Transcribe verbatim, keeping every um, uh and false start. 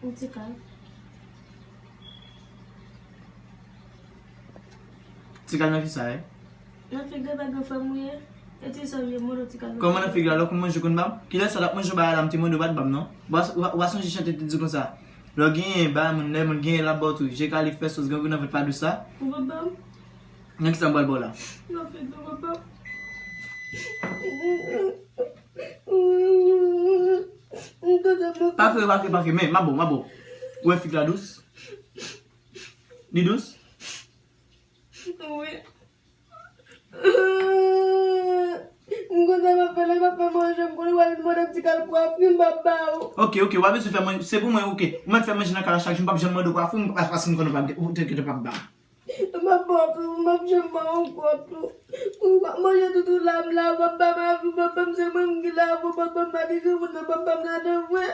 Ti kal. Ti kal nan ki sa ye? Nan figi pa gen fanm ou ye? E ti sè m ye, molo ti kal. Kòman nan figi la? Lè w konn manje, w konn ba m? Kilè sa l ap manje w ba a la, m te mande w pa t ba m non. Ou pa sonje chante te di konsa. Lè w genyen, ba moun, lè moun genyen l ap ba w tou. Je kale fè sòs, grangou nan vant pa dous sa. Ou pa ba m? Nan ki sa m pral ba w la? Nan figi pa ba m. Pa kre, pa kre, pa kre, men, m ap ba w, m ap ba w. Ou wè fig la dous? Li dous? Wi. M konn sa m ap fè la, m ap fè manje, m konn wè l mande m ti kal pwa fri, m p ap ba ou. Ok, ok, w pa bezwen fè manje, se pou mwen, ok. Ou mèt fè manje nan kay la chak jou, m p ap janm mande w pwa fri, m p ap paske m konnen w p ap, ou te, te p ap ba m. M p ap ba w tou, m p ap janm ba w ankò tou. Ou p ap manje toutou la, m la, w p ap ba m avi, w p ap ba m se mwen m ki la, w p ap ba m pa gen granmoun nan, w p ap ba m ladan vre.